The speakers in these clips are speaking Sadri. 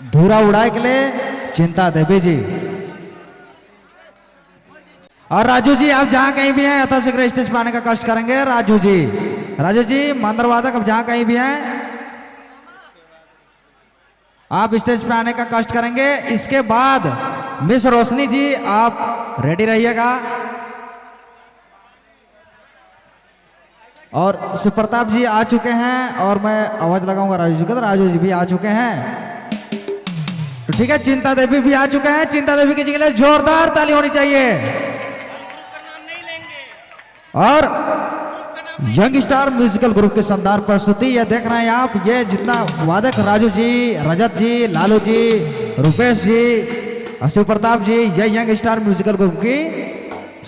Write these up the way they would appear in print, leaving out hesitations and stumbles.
धूरा उड़ाए के लिए चिंता देवी जी। और राजू जी आप जहां कहीं भी हैं यथाशीघ्र स्टेज पर आने का कष्ट करेंगे। राजू जी, राजू जी मांदर वादक अब जहां कहीं भी हैं आप स्टेज पे आने का कष्ट करेंगे। इसके बाद मिस रोशनी जी आप रेडी रहिएगा। और शिव प्रताप जी आ चुके हैं और मैं आवाज लगाऊंगा राजू जी को, तो राजू जी भी आ चुके हैं। तो ठीक है, चिंता देवी भी आ चुके हैं। चिंता देवी के लिए जोरदार ताली होनी चाहिए। और यंग स्टार म्यूजिकल ग्रुप की शानदार प्रस्तुति ये देख रहे हैं आप। ये जितना वादक राजू जी, रजत जी, लालू जी, रुपेश जी, शिव प्रताप जी, ये यंग स्टार म्यूजिकल ग्रुप की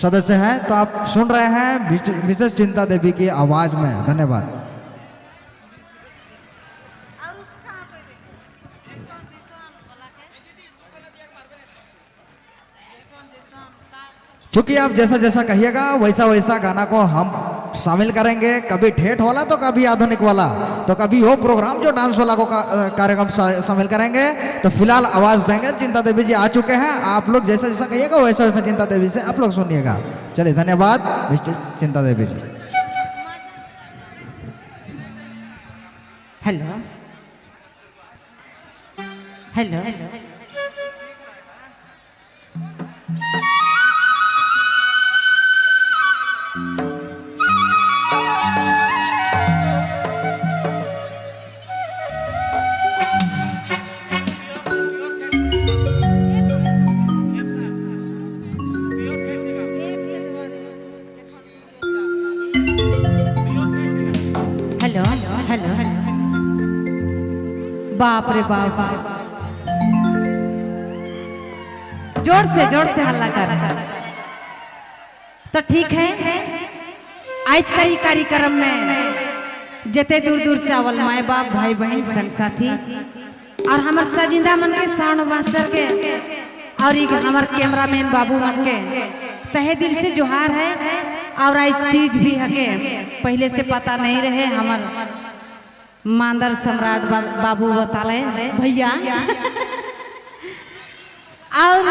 सदस्य हैं। तो आप सुन रहे हैं मिसेस चिंता देवी की आवाज में। धन्यवाद। क्योंकि आप जैसा जैसा कहिएगा वैसा वैसा गाना को हम शामिल करेंगे। कभी ठेठ वाला तो कभी आधुनिक वाला, तो कभी वो प्रोग्राम जो डांस वाला को कार्यक्रम शामिल करेंगे। तो फिलहाल आवाज देंगे, चिंता देवी जी आ चुके हैं। आप लोग जैसा जैसा कहिएगा वैसा वैसा चिंता देवी से आप लोग सुनिएगा। चलिए धन्यवाद mister Chinta Devi ji. Hello hello, hello hello. बाप रे बाप, जोर से हल्ला कर। तो ठीक है, आज का ही कार्यक्रम में जते दूर दूर से आवल माए बाप भाई बहन संग साथी और हमार सजिंदा मन के साउंड मास्टर के और एक हमार कैमरामैन बाबू मन के तहे दिल से जोहार है। और आज तीज भी हके, पहले से पता नहीं रहे, हमार मांदर सम्राट बाबू बताले भैया। और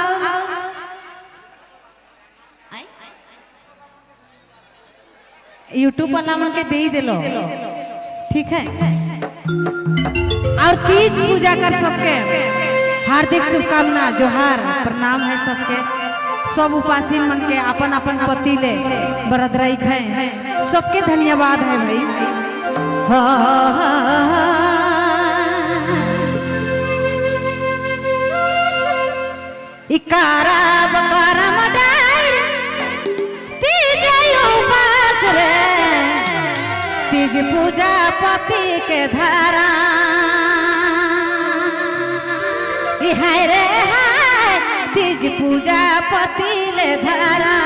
यूट्यूब वाला मन के दे ही दिलो, ठीक है। और तीज पूजा कर सबके हार्दिक शुभकामना, जोहार, प्रणाम है सबके। सब उपासीन मन के अपन अपन पति ले बरदराई खाए, सबके धन्यवाद है भाई। इकारा बकारा मडार तीज उपास रे, तीज पूजा पति के धारा। हाय रे हाय, तीज पूजा पति ले धारा।